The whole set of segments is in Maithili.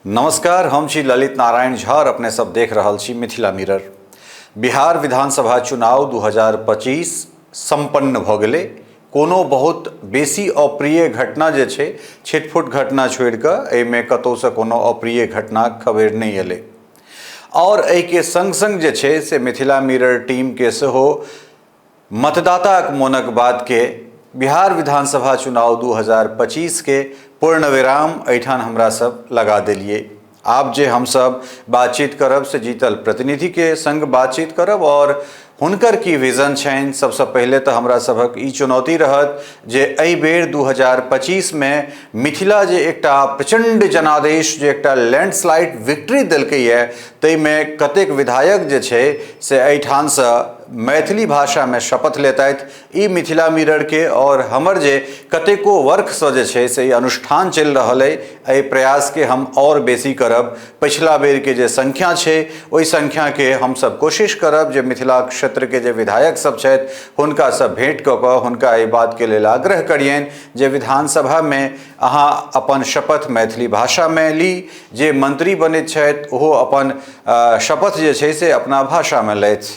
नमस्कार, हम छी ललित नारायण झा और अपने सब देख रहल छी मिथिला मिरर। बिहार विधानसभा चुनाव 2025 सम्पन्न भऽ गेलै। कोनो बहुत बेसी अप्रिय घटना जे छै, छिटफुट घटना छोड़ि कऽ एहिमे कतहुसँ कोनो अप्रिय घटनाक खबरि नहि एलै। आओर एहिके सङ्ग सङ्ग जे छै से मिथिला मिरर टीमके सेहो मतदाताक मोनक बातके बिहार विधानसभा चुनाव 2025 के पूर्ण विराम एहिठाम हमरा सब लगा देलियै। आब जे हमसब बातचीत करब से जीतल प्रतिनिधिके संग बातचीत करब और हुनकर की विजन छनि। सबसँ पहिले तऽ हमरा सभक ई चुनौती रहत जे एहि बेर 2025 मे मिथिला जे एकटा प्रचंड जनादेश, जे एकटा लैंडस्लाइड विक्ट्री देलकैए, ताहिमे कतेक विधायक जे छै से एहिठामसँ मैथिली भाषामे शपथ लेतथि। ई मिथिला मिररके और हमर जे कतेको वर्षसँ जे छै से ई अनुष्ठान चलि रहल अइ, एहि प्रयासके हम आओर बेसी करब। पछिला बेरके जे संख्या छै ओहि संख्याके हमसब कोशिश करब जे मिथिला क्षेत्रके जे विधायक सब छथि हुनकासँ भेँट कऽ कऽ हुनका एहि बातके लेल आग्रह करियनि जे विधानसभामे अहाँ अपन शपथ मैथिली भाषामे ली। जे मंत्री बनैत छथि ओहो अपन शपथ जे छै से अपना भाषामे लैथ।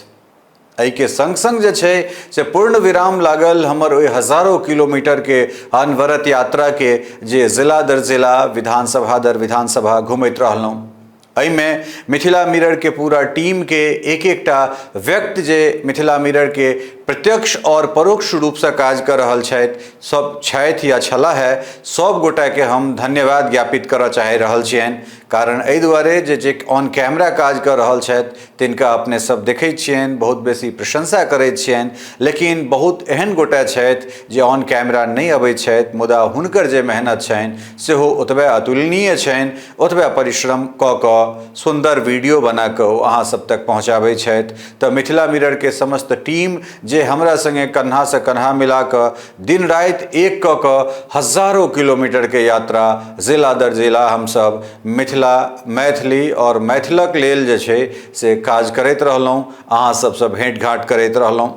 एहिके सङ्ग सङ्ग जे छै से पूर्ण विराम लागल हमर ओहि हजारो किलोमीटरके अनवरत यात्राके, जे जिला दर जिला, विधानसभा दर विधानसभा घुमैत रहलहुँ। एहिमे मिथिला मिररके पूरा टीमके एक एकटा व्यक्ति जे मिथिला मिररके प्रत्यक्ष आओर परोक्ष रूपसँ काज कऽ रहल छथि, सब छथि या छलाह है, सब गोटाके हम धन्यवाद ज्ञापित करऽ चाहि रहल छियनि। कारण एहि दुआरे जे जे ऑन कैमरा काज कऽ रहल छथि तिनका अपने सब देखै छियनि, बहुत बेसी प्रशंसा करै छियनि, लेकिन बहुत एहन गोटा छथि जे ऑन कैमरा नहि अबै छथि, मुदा हुनकर जे मेहनत छनि सेहो ओतबे अतुलनीय छनि। ओतबे परिश्रम कऽ कऽ सुन्दर वीडियो बना कऽ ओ अहाँ सब तक पहुँचाबै छथि। तऽ मिथिला मिररके समस्त टीम जे हमरा सङ्गे कन्हासँ कन्हा मिला कऽ दिन राति एक कऽ कऽ हजारो किलोमीटरके यात्रा जिला दर जिला हमसब मिथिला, मैथिली आओर मैथिलक लेल जे छै से काज करैत रहलहुँ, अहाँ सबसँ भेँट घाँट करैत रहलहुँ।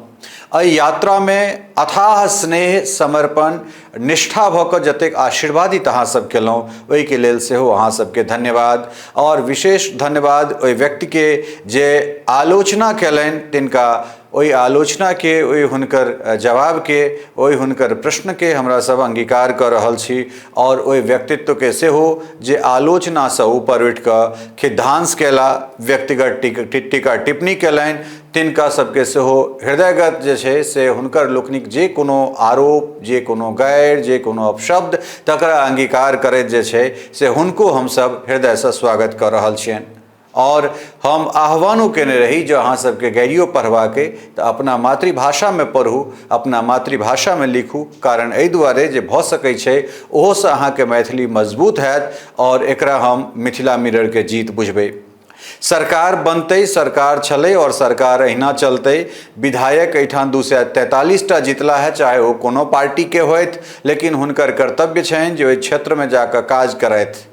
एहि यात्रामे अथाह स्नेह, समर्पण, निष्ठा भऽ कऽ जतेक आशीर्वादित अहाँ सब केलहुँ ओहिके लेल सेहो अहाँ सबके धन्यवाद। आओर विशेष धन्यवाद ओहि व्यक्तिके जे आलोचना केलनि, तिनका ओहि आलोचनाके, ओहि हुनकर जवाबके, ओहि हुनकर प्रश्नके हमरा सब अंगीकार कऽ रहल छी। आओर ओहि व्यक्तित्वके सेहो जे आलोचनासँ ऊपर उठि कऽ खिद्धांश केला, व्यक्तिगत टीका टिप्पणी केलनि, तिनका सबके सेहो हृदयगत जे छै से हुनकर लोकनिक जे कोनो आरोप, जे कोनो गारि, जे कोनो अपशब्द, तकरा अंगीकार करैत जे छै से हुनको हमसब हृदयसँ स्वागत कऽ रहल छियनि। आओर हम आह्वानो कयने रही जे अहाँ सबके गारियो पढ़बाक अइ तऽ अपना मातृभाषामे पढ़ू, अपना मातृभाषामे लिखू। कारण एहि दुआरे जे भऽ सकै छै ओहोसँ अहाँके मैथिली मजबूत हैत आओर एकरा हम मिथिला मिररके जीत बुझबै। सरकार बनतै, सरकार छलै आओर सरकार अहिना चलतै। विधायक एहिठाम 243 टा जितला है, चाहे ओ कोनो पार्टीके होथि, लेकिन हुनकर कर्तव्य छनि जे ओहि क्षेत्रमे जाकऽ काज करथि।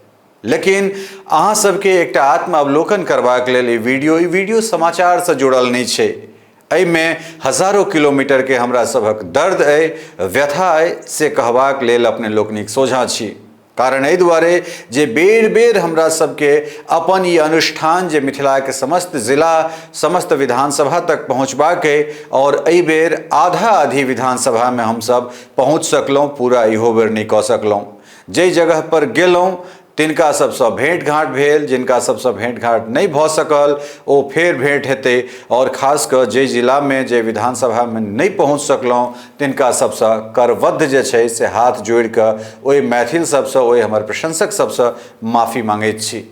लेकिन अहाँ सबके एकटा आत्म अवलोकन करबाक लेल ई वीडियो समाचारसँ जुड़ल नहि छै। एहिमे हजारो किलोमीटरके हमरा सभक दर्द अइ, व्यथा अइ, से कहबाक लेल अपने लोकनिक सोझाँ छी। कारण एहि दुआरे जे बेर बेर हमरा सबके अपन ई अनुष्ठान जे मिथिलाके समस्त जिला, समस्त विधानसभा तक पहुँचबाक अइ, आओर एहि बेर आधा आधी विधानसभामे हमसब पहुँच सकलहुँ, पूरा इहो बेर नहि कऽ सकलहुँ। जाहि जगह पर गेलहुँ तिनका सबसँ भेँट घाँट भेल, जिनका सबसँ भेँट घाँट नहि भऽ सकल ओ फेर भेँट हेतै। आओर खास कऽ जाहि जिलामे, जाहि विधानसभामे नहि पहुँच सकलहुँ तिनका सबसँ करबद्ध जे छै से हाथ जोड़िकऽ ओहि मैथिल सबसँ, ओहि हमर प्रशंसक सबसँ माफी माँगैत छी।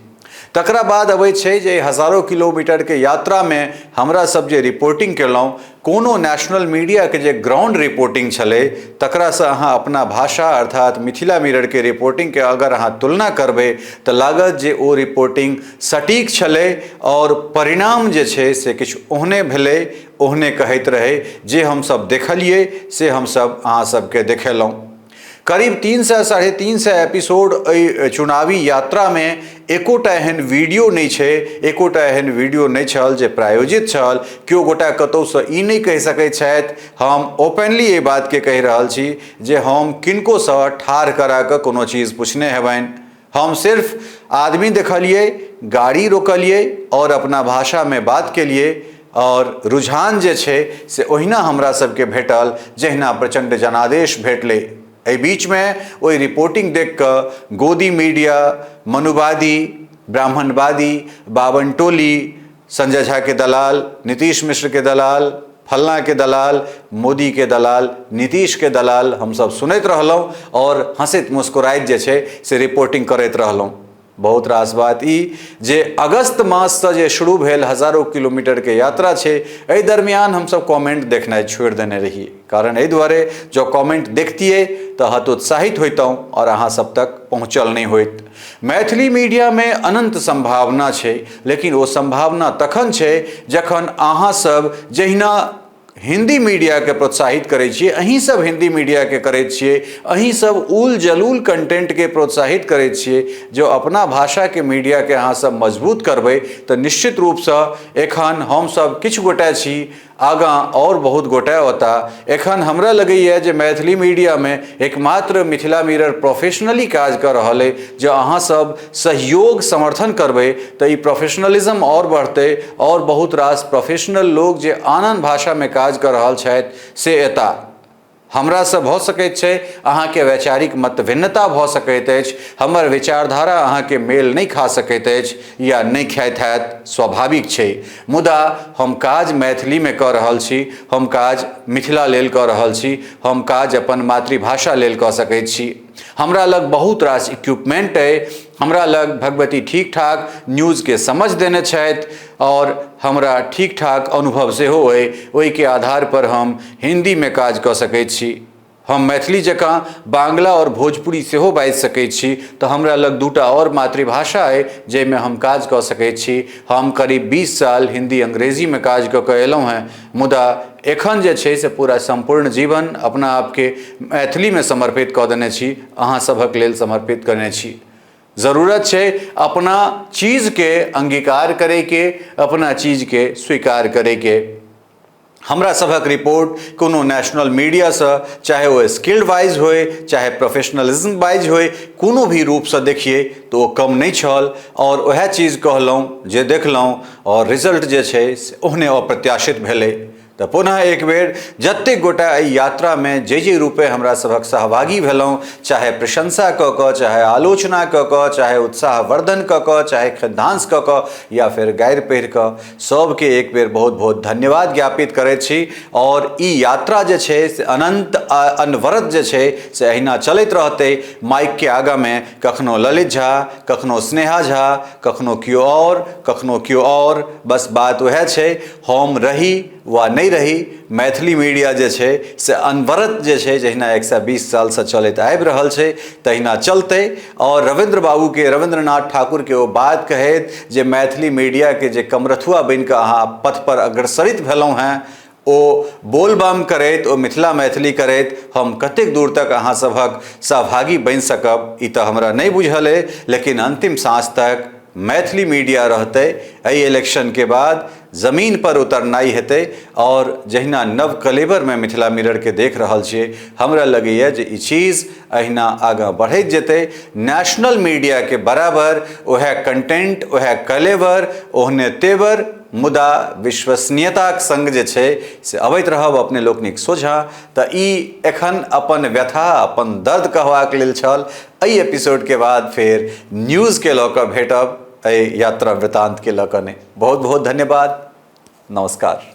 तकरा बाद अबै छै जे हजारो किलोमीटरके यात्रामे हमरा सब जे रिपोर्टिंग केलहुँ, कोनो नेशनल मीडियाके जे ग्राउंड रिपोर्टिंग छलै तकरासँ अहाँ अपना भाषा अर्थात मिथिला मिररके रिपोर्टिंगके अगर अहाँ तुलना करबै तऽ लागत जे ओ रिपोर्टिंग सटीक छलै आओर परिणाम जे छै से किछु ओहने भेलै, ओहने कहैत रहै। जे हमसब देखलियै से हमसब अहाँ सबके देखेलहुँ। करीब 300 350 एपिसोड एहि चुनावी यात्रामे एकोटा एहन वीडियो नहि छै, एकोटा एहन वीडियो नहि छल जे प्रायोजित छल। केओ गोटा कतहुसँ ई नहि कहि सकैत छथि। हम ओपनली एहि बातके कहि रहल छी जे हम किनकोसँ ठाढ़ करा कऽ कोनो चीज पुछने हेबनि। हम सिर्फ आदमी देखलियै, गाड़ी रोकलियै आओर अपना भाषामे बात केलियै आओर रुझान जे छै से ओहिना हमरा सबके भेटल जहिना प्रचण्ड जनादेश भेटलै। एहि बीचमे ओहि रिपोर्टिंग देख कऽ गोदी मीडिया, मनुवादी, ब्राह्मणवादी, बावन टोली, संजय झा के दलाल, नीतीश मिश्र के दलाल, फलना के दलाल, मोदी के दलाल, नीतीश के दलाल, हमसब सुनैत रहलहुँ आओर हँसैत मुस्कुराइत जे छै से रिपोर्टिंग करैत रहलहुँ। बहुत रास बात ई जे अगस्त माससँ जे शुरू भेल हजारो किलोमीटरके यात्रा छै, एहि दरमियान हमसब कमेंट देखनाइ छोड़ि देने रहियै। कारण एहि दुआरे जँ कमेंट देखतियै तऽ हतोत्साहित होइतहुँ आओर अहाँ सब तक पहुँचल नहि होइत। मैथिली मीडियामे अनन्त सम्भावना छै, लेकिन ओ सम्भावना तखन छै जखन अहाँ सब जहिना हिंदी मीडियाके प्रोत्साहित करै छियै, अहीं सब हिंदी मीडियाके करैत छियै, अहीं सब उल जलूल कंटेंटके प्रोत्साहित करै छियै। जो अपना भाषाके मीडियाके अहाँ सब मजबूत करबै तऽ निश्चित रूपसँ एखन हमसब किछु गोटे छी, आगाँ आओर बहुत गोटे औता। एखन हमरा लगैए जे मैथिली मीडियामे एकमात्र मिथिला मिरर प्रोफेशनली काज कऽ रहल अइ। जँ अहाँ सब सहयोग समर्थन करबै तऽ ई प्रोफेशनलिज्म आओर बढ़तै आओर बहुत रास प्रोफेशनल लोक जे आन आन भाषामे काज कऽ रहल छथि से एता। हमरासँ भऽ सकैत छै अहाँके वैचारिक मतभिन्नता भऽ सकैत अछि, हमर विचारधारा अहाँके मेल नहि खा सकैत अछि या नहि खाइत हैत, स्वाभाविक छै। मुदा हम काज मैथिलीमे कऽ रहल छी, हम काज मिथिला लेल कऽ रहल छी, हम काज अपन मातृभाषा लेल कऽ सकैत छी। हमरा लग बहुत रास इक्विपमेंट अइ, हमरा लग भगवती ठीक ठाक न्यूजके समझ देने छथि आओर हमरा ठीक ठाक अनुभव सेहो अइ। ओहिके आधार पर हम हिन्दीमे काज कऽ सकैत छी, हम मैथिली जकाँ बांग्ला आओर भोजपुरी सेहो बाजि सकैत छी। तऽ हमरा लग दूटा आओर मातृभाषा अइ जाहिमे हम काज कऽ सकैत छी। हम करीब 20 साल हिन्दी अंग्रेजीमे काज कऽ कऽ एलहुँ हेँ, मुदा एखन जे छै से पूरा सम्पूर्ण जीवन अपना आपके मैथिलीमे समर्पित कऽ देने छी, अहाँ सभक लेल समर्पित करने छी। जरूरत छै अपना चीजके अंगीकार करैके, अपना चीजके स्वीकार करैके। हमरा सभक रिपोर्ट कोनो नेशनल मीडियासँ, चाहे ओ स्किल्ड वाइज होय चाहे प्रोफेशनलिज्म वाइज होय, कोनो भी रूपसँ देखियै तऽ ओ कम नहि छल। आओर वएह चीज कहलहुँ जे देखलहुँ आओर रिजल्ट जे छै से ओहने अप्रत्याशित भेलै। तऽ पुनः एक बेर जतेक गोटा एहि यात्रामे जे जे रूपे हमरा सभक सहभागी भेलहुँ, चाहे प्रशंसा कऽ कऽ, चाहे आलोचना कऽ कऽ, चाहे उत्साहवर्धन कऽ कऽ, चाहे खद्धांस कऽ कऽ या फेर गारि पढ़ि कऽ, सबके एक बेर बहुत बहुत धन्यवाद ज्ञापित करैत छी। आओर ई यात्रा जे छै से अनन्त अनवरत जे छै से अहिना चलैत रहतै। माइकके आगाँमे कखनो ललित झा, कखनो स्नेहा झा, कखनो केओ आओर, कखनो केओ आओर, बस बात वएह छै, हम रही वा नहि रही, मैथिली मीडिया जे छै से अनवरत जे छै जहिना 120 सालसँ चलैत आबि रहल छै तहिना चलतै। आओर रविन्द्र बाबूके, रविन्द्रनाथ ठाकुरके ओ बात कहैत जे मैथिली मीडियाके जे कमरथुआ बनिकऽ अहाँ पथपर अग्रसरित भेलहुँ हेँ, ओ बोलबम करैत, ओ मिथिला मैथिली करैत हम कतेक दूर तक अहाँ सभक सहभागी बनि सकब ई तऽ हमरा नहि बुझल अइ, लेकिन अन्तिम साँस तक मैथिली मीडिया रहतै। एहि इलेक्शनके बाद जमीन पर उतरनाइ हेतै आओर जहिना नव कलेवरमे मिथिला मिररके देख रहल छियै, हमरा लगैए जे ई चीज अहिना आगाँ बढ़ैत जेतै। नेशनल मीडियाके बराबर वएह कंटेंट, वएह कलेवर, ओहने तेवर, मुदा विश्वसनीयताक संग जे छै से अबैत रहब अपने लोकनिक सोझाँ। तऽ ई एखन अपन व्यथा, अपन दर्द कहबाक लेल छल। एहि एपिसोडके बाद फेर न्यूजके लऽ कऽ भेटब, एहि यात्रा वृतान्तके लऽ कऽ नहि। बहुत बहुत धन्यवाद, नमस्कार।